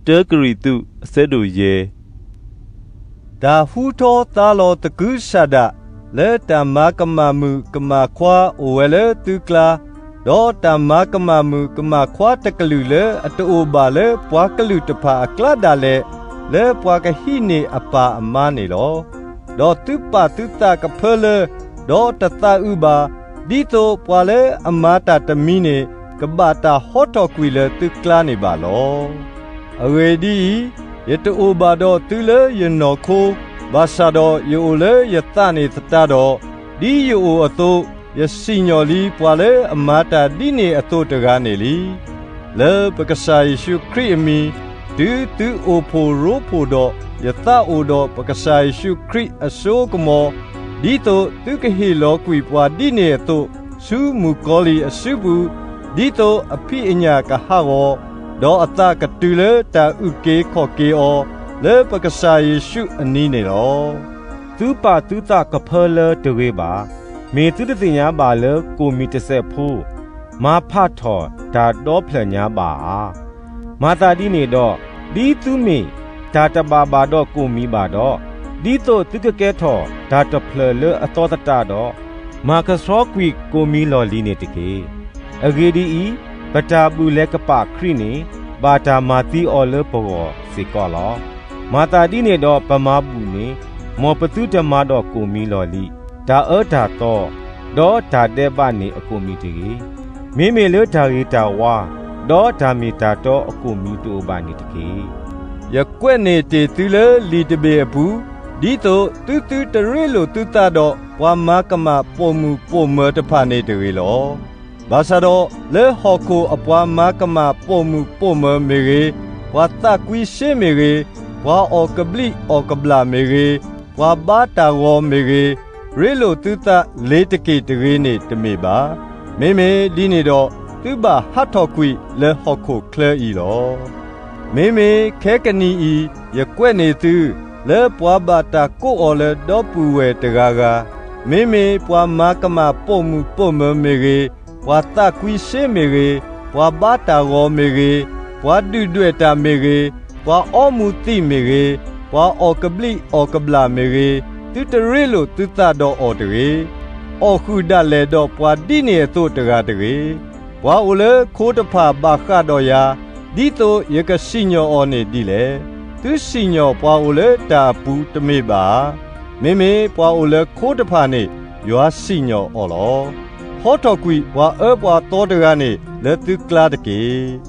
တၢကရံၣ်သူး အဆၢဒိၣ်ယဲၢ်. တၢ်ဟူထီသါလီၤသကုၤဆးဒး လၢတၢ်မၤကမၣ်မုၣ်ကမၣ်ခွါအိၣ်ဝဲလၢသုကျါ, ဒီးတၢ်မၤကမၣ်မုၣ်ကမၣ်ခွါတကလုာ်လၢအတအိၣ်ဘၣ်လၢပှၤကလုာ်တဖၣ်အကျါဒၣ်လဲာ်, လၢပှၤကဟံးန့ၢ်အပၢ်အမါန့ၣ်လီၤ. ဒီးသုပာ်သုသးကဖၢလၢ, ဒီးတသးအုးဘၣ်, ဒ်သိးပှၤလၢအမၤတၢ်တမံၤန့ၣ် ကဘၣ်တၢ်ဟီထီၣ်ကွံာ်လၢသုကျါန့ၣ်ဘၣ်လီၤ. အဂ့ၢ်ဒ်အံၤ, ယတအိၣ်ဘၣ်ဒီးသုလၢယနီၢ်ခိ, ဘၣ်ဆၣ်ဒီးယအိၣ်လၢယသးန့ၣ်သတးဒီး, ဒ်ယအိၣ်အသိး, ယစံၣ်ညီၣ်လံပှၤလၢအမၤတၢ်ဒ်န့ၣ်အသိးတဂၤန့ၣ်လံ. လၢပကစၢ်ယ့ၣ်ၡူးခရံာ်အမံၤ, တုၤသုအိၣ်ဖှိၣ်ရိဖှိၣ်ဒီး ယသးအိၣ်ဒီးပကစၢ်ယ့ၣ်ၡူးခရံာ်အစိအကမီၤ, ဒ်သိးသုကဟ့ၣ်လီၤကွံာ်ပှၤဒ်န့ၣ်အသိး ဆူမုၣ်ကီၤလံၢ်အစုပူၤ, ဒ်သိးအဖံးအညၣ်ကဟးဂီၤ, ဒီးအသးကတုၤလၢတၢ်အုၣ်က့ၤခီၣ်က့ၤအီၤ, လၢပကစၢ်ယ့ၣ်ၡူးအနံၤန့ၣ်လီၤ. သုပာ်သုသးကဖၢလၢတဂ့ၤဘၣ်. မ့ၢ်သုတသ့ၣ်ညါဘၣ်လၢကိၣ်မံၤတစဲးဖိ မၤဖးထီၣ်တၢ်ဒီဖျၢၣ်ညါဘၣ်ဧါ. မၤသးဒ်န့ၣ်ဒီး, ဒ်သုမ့ၢ်တၢ်တဘၣ်ဘၣ်ဒီးကိၣ်မံၤဘၣ်ဒီး, ဒ်သိးသုကကဲထီၣ်တၢ်တဖျၢၣ်လၢအသီသတးဒီး, မၤကဆှီကွံာ်ကိၣ်မံၤလီၢ်လံၤန့ၣ်တက့ၢ်. အဂ့ၢ်ဒ်အံၤ, ပတၢ်ဘူၣ်လဲၤကပာ်ခရံာ်န့ၣ် ဘၣ်တၢ်မၤသံအီၤလၢပဂီၢ်စ့ၢ်ကီးလီၤ. မၤသးဒ်န့ၣ်ဒီးပမၤဘူၣ်န့ၣ်, မ်ပသုတမၤဒီးကိၣ်မံၤလီၢ်လံၤ, တၢ်အၢတၢ်သီ, ဒီးတၢ်ဒဲးဘးန့ၣ်အကိၣ်မံၤတဂ့ၤ. မ့မ့ၢ်လၢတၢ်ဂ့ၤတၢ်ဝါ, ဒီးတၢ်မ့ၢ်တၢ်တီအကိၣ်မံၤတအိၣ်ဘၣ်န့ၣ်တက့ၢ်. ယကွဲးန့ၢ်တ့ၢ်သုလၢလံာ်တဘ့ၣ်အပူၤ, ဒ်သိးသုသုတရ့လိာ်သုသးဒီးပှၤမၤကမၣ်ပိာ်မုၣ်ပိာ်မၢၤတဖၣ်န့ၣ်တဂ့ၤလီၤ. ဘၣ်ဆၣ်ဒီးလၢဟီၣ်ခိၣ်အပှၤမၤကမၣ်ပိာ်မုၣ်ပိာ်မၢၤမ့ၢ်ဂ့ၤ, ပှၤသးကွံစ့မ့ၢ်ဂ့ၤ, ပှၤအီၣ်ကဘျံးအီၣ်ကဘျၣ်မ့ၢ်ဂ့ၤ, ပှၤဘါတၢ်ဂီၤမ့ၢ်ဂ့ၤ, ရ့လိာ်သုသးလ့ၤတက့ၢ်တဂ့ၤန့ၣ်တမ့ၢ်ဘၣ်. မ့မ့ၢ်ဒ်န့ၣ်ဒီး, သုဘၣ်ဟးထီၣ်ကွံာ်လၢဟီၣ်ခိၣ်ချၢအံၤလီၤ. မ့မ့ၢ်ခဲကနံၣ်အံၤ, ယကွဲးန့ၢ်သု, လၢပှၤဘၣ်တၢ်ကိးအီၤလၢဒီပုၢ်ဝဲၢ်တဂၤဂၤ, မ့မ့ၢ်ပှၤမၤကမၣ်ပိာ်မုၣ်ပိာ်မၢၤမ့ၢ်ဂ့ၤ, ပှၤသးကွံစ့မ့ၢ်ဂ့ၤ, ပှၤဘါတၢ်ဂီၤမ့ၢ်ဂ့ၤ, ပှၤဒုၣ်ဒွဲၣ်တၢ်မ့ၢ်ဂ့ၤ, ပှၤအီမူၤသံၣ်မ့ၢ်ဂ့ၤ, ပှၤအီၣ်ကဘျံးအီၣ်ကဘျၣ်မ့ၢ်ဂ့ၤ, သုတရ့လိာ်သုသးဒီးအီၤတဂ့ၤ. အီၣ်ဃုာ်ဒၣ်လဲာ်ဒီးပှၤဒ်န့ၣ်အသိးတဂၤတဂ့ၤ. ပှၤအိၣ်လၢခိတဖၣ်ဘၣ်ဃးဒီးယၤ, ဒ်သိးယကစံၣ်ညီၣ်အီၤန့ၣ်ဒ်လဲၣ်. သုစံၣ်ညီၣ်ပှၤအိၣ်လၢတၢ်အပူၤတမ့ၢ်ဘၣ်ဧါ. မ့မ့ၢ်ပှၤအိၣ်လၢခိတဖၣ်န့ၣ် ယွၤစံၣ်ညီၣ်အီၤလီၤ. ဟီထီၣ်ကွံာ်ပှၤအၢပှၤသီတဂၤန့ၣ်လၢသုကျါတက့ၢ်.